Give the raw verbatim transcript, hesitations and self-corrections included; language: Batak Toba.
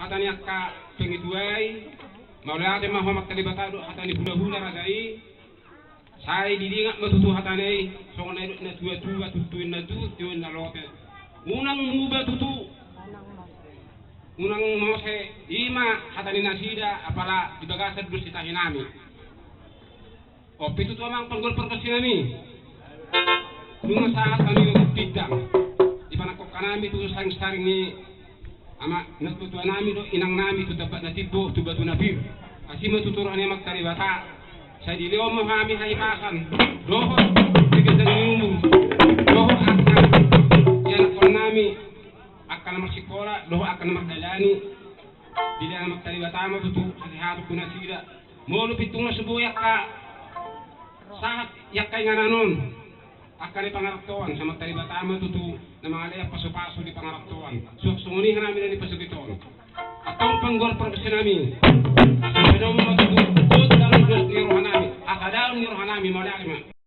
Hata ni angka pangidoan i, mauliate ma ho amang Debata dohot hata ni hulahula raja i. Sai didingat ma tutu hatana i, songon na didok na tuatua, tutu inna tutu, tio inna lote. Unang muba tutu, unang mose, i ma hata ni nasida, apala di bagasan dos ni tahi nami. Ope tutu amang panggual pargonsi nami. Nunga sahat hami dohot pindang. Di panangkok nami tutu saring-saring ni ama natuatua nami dohot inang nami tu tampak na timbo tu batu na pir. Asi ma tutu roha ni amang Debata. Sai dilehon ma hami hahipason. Dohot di ganjang ni umur. Dohot angka ianakhon nami. Angka na marsikola, dohot angka na mardalani. Dilehon amang Debata ma tutu hasehaton tu nasida. Molo pintor na so boi angka sahat i angka inganan on. Angka na di pangarantoan, sai amang Debata ma tutu na mangalehon pasupasu di pangarantoan. Suang songon i hami na di pasogit on. Antong panggual pargonsi nami. Sai didok ma tutu, gondang dos ni roha nami. Hasadaon ni roha nami, mauliate ma.